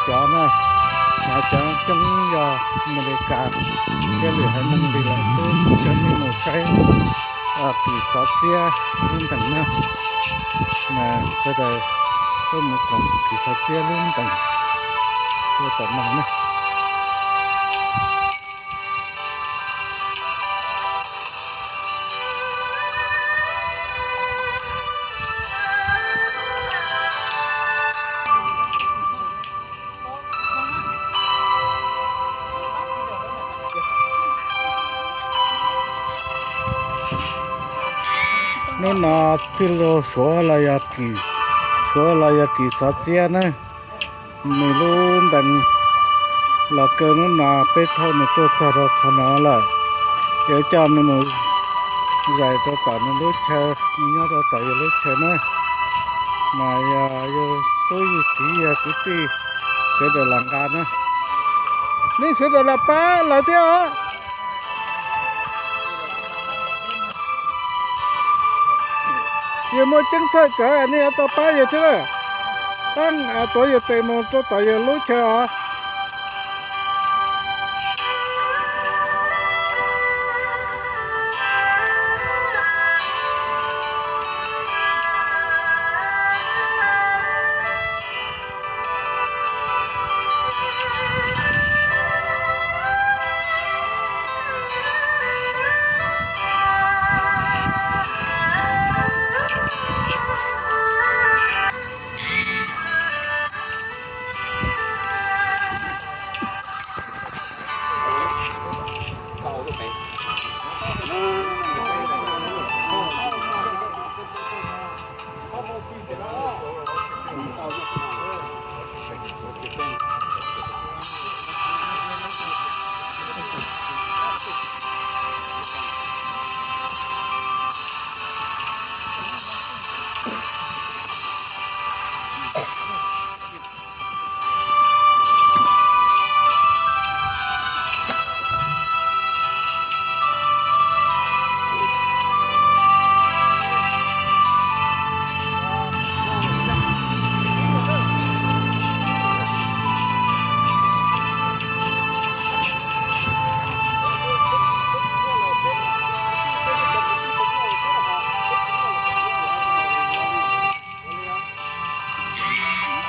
cov na, mas cov coob yog Amelikas thiab lwm haiv neeg li lawm xwb. Cov nej mus saib kis xov txiab lub ntees na, mas sawv daws tuaj mus koom kis xov txiab lub ntees ua tom no na. Hnub no tij laug Suav los yog Kim, Suav los yog Kim Xov Txiab na, nws lub ntees los kaw hnub no peb thauj nws tuaj txog rau qhov no lawm. Yuav coj nws mus zais rau tom nws lub chaw, nws nyob rau tom yus lub chaw na. Mas yog yus tub yus kiv yog kwv tij sawv daws los nqa na. Nej sawv daws los pab lawv thiab os. Yus muaj ceeb thawj cawv nej yuav tau pab yus thiab na. Pab tuav yus tes mus rau tom yus lub chaw os.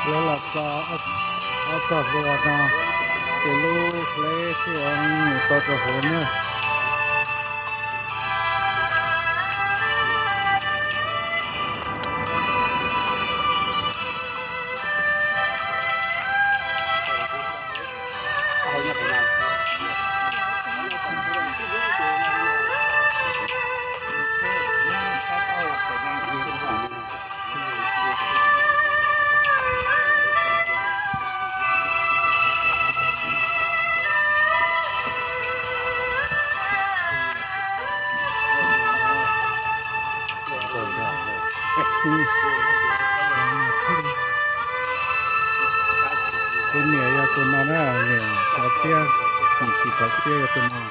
Lawv los txog, txog hlua no, ces lub hleb thiaj mus tau rau hauv na. Tus niam yog tus no na, niam Xov Txiab, niam Kim Xov Txiab yog tus no.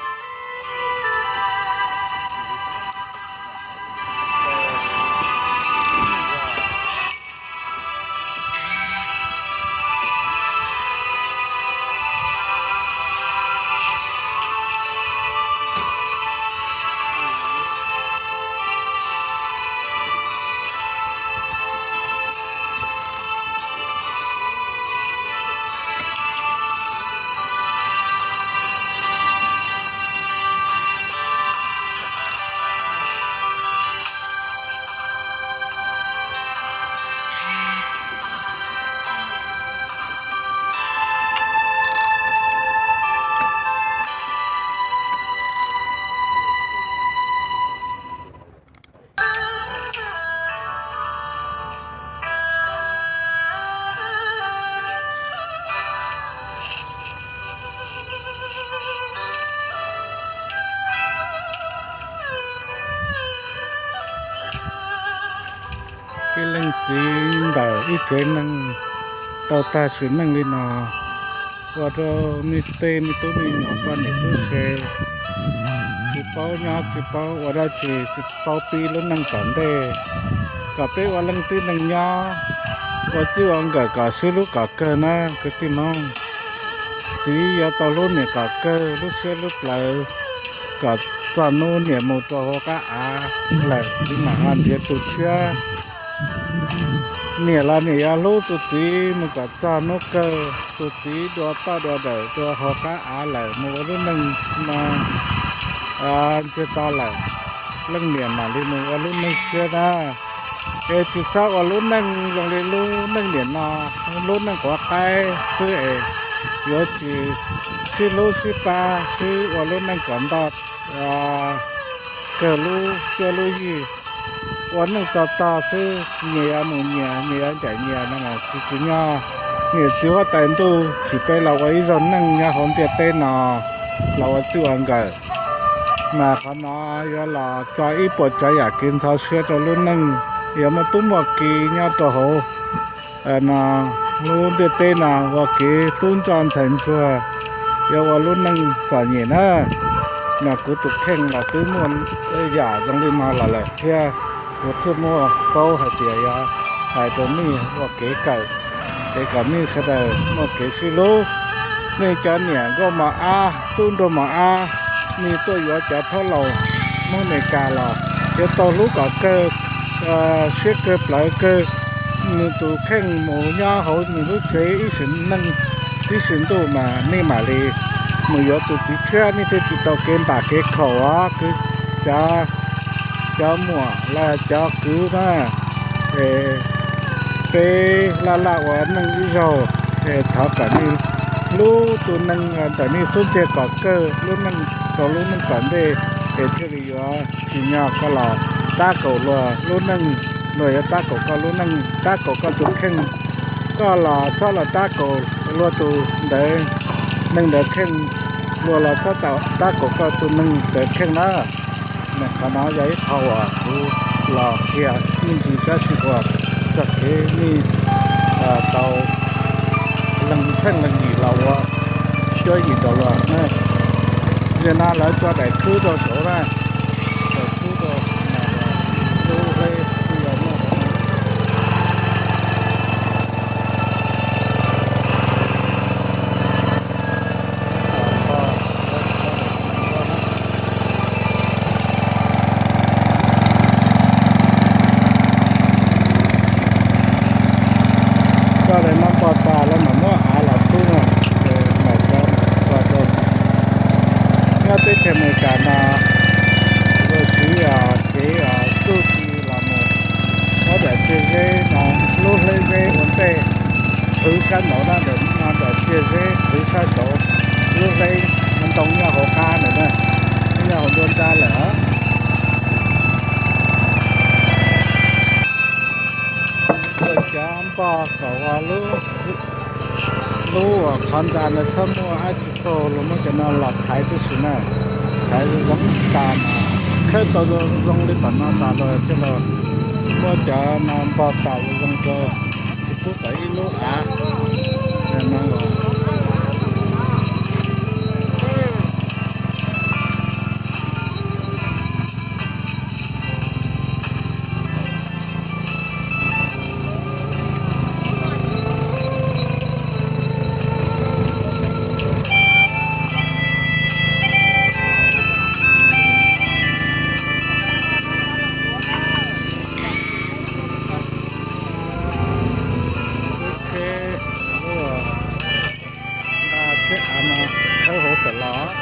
Ib leej txiv ntawm ib tsev neeg tau tag sim neej li no, ua rau nej tej me tub me nyuam poj niam tub se tsis paub nyob tsis paub ua dab tsi, tsis paub pib lub neej tom ntej, kom peb ua leej twg neej nyob, ua txij ua nkawm kom sib hlub kom kawg na kwv tij Hmoob. Txiv yuav tau hlub niam kom kawg lub siab lub plawv, kom txog hnub niam mus rau hauv qab av lawm txiv mam ho nrhiav tus tshiab. Niam los niam yuav hlub tus txiv mus kom txog hnub kawg, tus txiv dua toj dua dawm dua hauv qab av lawm mus ua lub neej no ntsiag to lawm, leej niam mam li mus ua lub neej tshiab na. Es tsis txhob ua lub neej zoo li lub neej niam no, lub neej quav qaib xwb es yuav tsis sib hlub sib pab xwb, ua lub neej kom ntoj kawg lub cuab lub yig, ua neej txog tog xwb, nyias yuav mus nyias, nyias yuav ncaim nyias no mas tsis tsim nyog niam txiv huab tais ntuj tsim peb los ua ib zaug neej nyob hauv ntiaj teb no los ua txij ua nkawm. Mas qhov no yuav los tso ib puas tsav yam kev ntxhov siab rau lub neej, yuav muaj tub muaj ki nyob rau hauv no, lub ntiaj teb no ua kev tub ntsuag ntxhais ntsuag, yuav ua lub neej txom nyem na. Mas kuv tus kheej los twb muaj yam zoo li no los lawm thiab, kuv thiaj muaj paub hais tias yuav hais rau nej ua kev kawm, es kom nej sawv daws muaj kev sib hlub. Nej cov niam nkauj mos ab tub nraug mos ab, nej tuaj yuav cov phab laus Hmoob Amelikas los yuav tau hlub kom kawg siab kawg plawv kawg, nws tus kheej mus nyob hauv nws lub tsev ib sim neej ib sim ntuj mas nej mam li mus yuav tus txiv tshiab, nej thiaj tsis tau kev npam kev khaum os kwv, cov, cov muam los cov kwv na. Es peb laj laj ua neej ib zaug, es thov kom nej hlub tus neeg ntawm nej xub ntiag kom kawg lub neej rau lub neej tom ntej, es thiaj li yuav tsim nyog koj los tab kaum luag lub neej, luag yuav tab kaum koj lub neej, tab kaum koj tus kheej. Koj los txhob los tab kaum luag tus ntawd, neeg ntawd kheej, luag los txhob tab kaum koj tus neeg ntawd kheej na. Qhov no yog ib qho uas kuv los qhia me ntsis tab sis uas txog kev nej tau lees txheej lees yim los ua cuab yim rau luag na. Yam no lawv tso daim khwb rau saud na, daim khwb rau lub hleb. Koj lawv no npog tas lawv mam muab av los txhub na, ces mam cov npog rau. Nyob teb chaws Amelikas no, luag siv kev txuj ci los mus muab daim txiag zeb no, lub hleb zeb ua ntej qhwv sab nraud na, ntawm no daim txiag zeb qhwv sab saud, lub hleb ntoo nyob hauv qab ntawm na, nyob hauv nruab nrab lawm. Cov npog kom ua lub, lub uas qhov ntxa ntawd txhob muaj dab tsi tag, luag muab cov no los thaiv tib si na, thaiv zoo tas mas khawb tau zoo li tom no tas los thiaj los muab cov no npog tas zoo rau tsis pub kom ib lub av no. Thiab av no khawb hauv tawm los.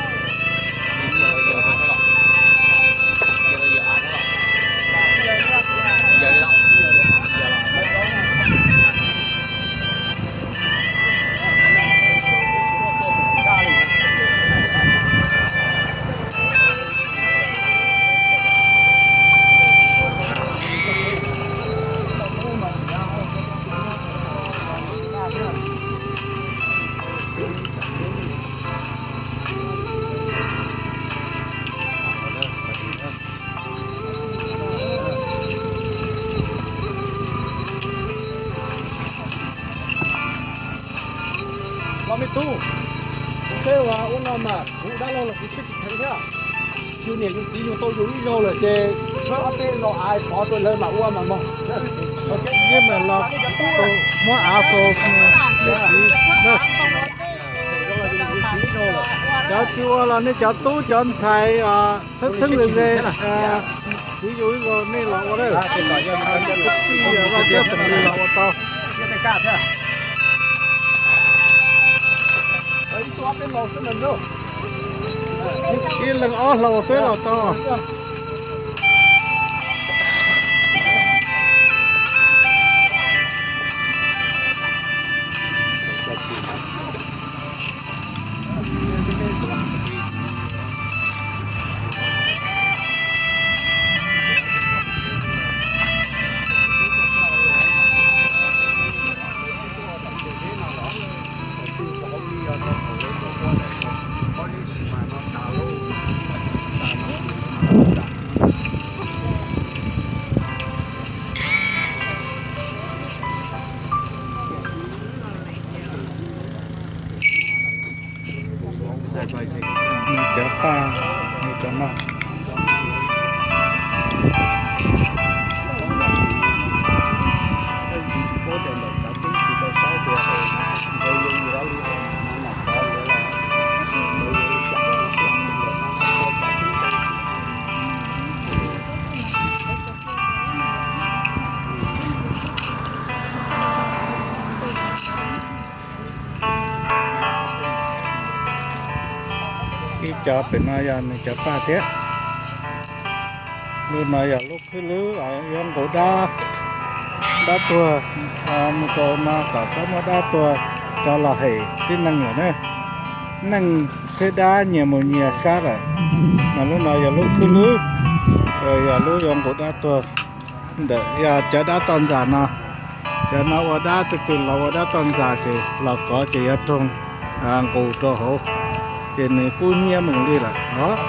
Los me tub, kuv teb ua ua no mas kuv dab laug los kuv twb tsis kheev thiab. Yus niam yus txiv yus tau yus ib zaug lawm ces txhob ob Yeej mam los muab av faus nej txiv na. Cov tsis ua los nej cov tub cov ntxhais txheeb txheeb ze ze, txiv yus ib zaug nej los ua lawm. Vaj thiab txoom li los ua tau. Ib leeg ob hlau xwb los tau. Nws cov paj, nws cov no. Ib cov pem no yog nws cov paj thiab. Lub no yog lub khwb lwb yuav nqus dab, dab tuag, mus rau no kom txhob muaj dab tuag rov los hem tib neeg lawm na. Neeg thiab dab nyias mus nyias sab lawm. Mas lub no yog lub khwb lwb, yog lub yuav nqus dab tuag. Ntawm yog cov dab toj ntxas no, cov no ua dab, tus twg los ua dab toj ntxas ces los kov ces yuav raug nqus rau hauv, ces nws kub hnyiab mus li lawm os.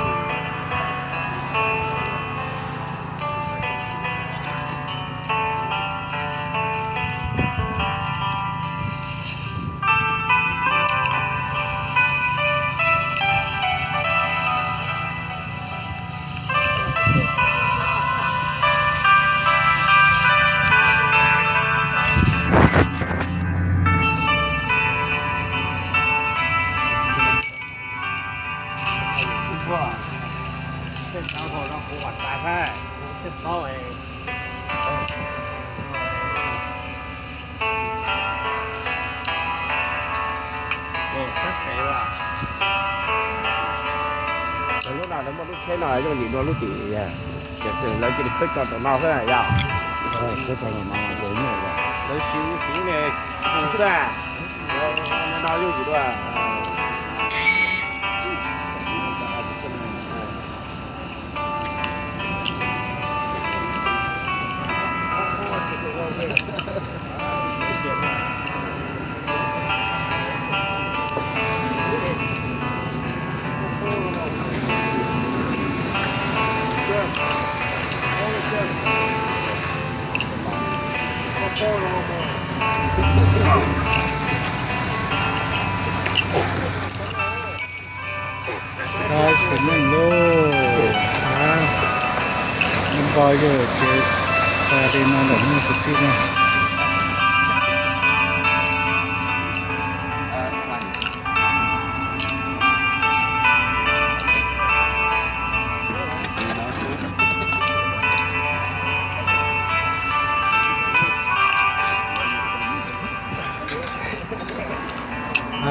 Lub no lawv muaj lub tsheb no yooj yim dua lub tim, lawv cia li khawb tso rau no xwb yog. Lawv siv tiv ne, xwb, no yooj yim dua. Tsis meej lauj, npo yawg ces tas li no lawm nej kwv tij na.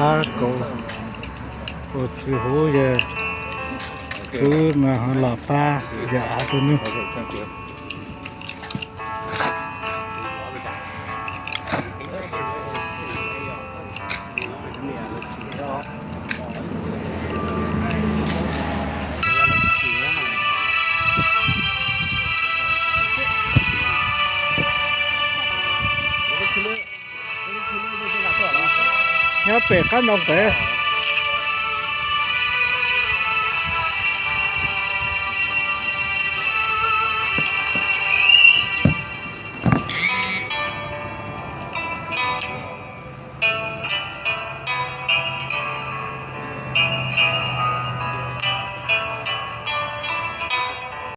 Av kaum, kaum tswv huv yog khwv mas ho los pab yog av rau nws. Nyob pem qab ntoo pem.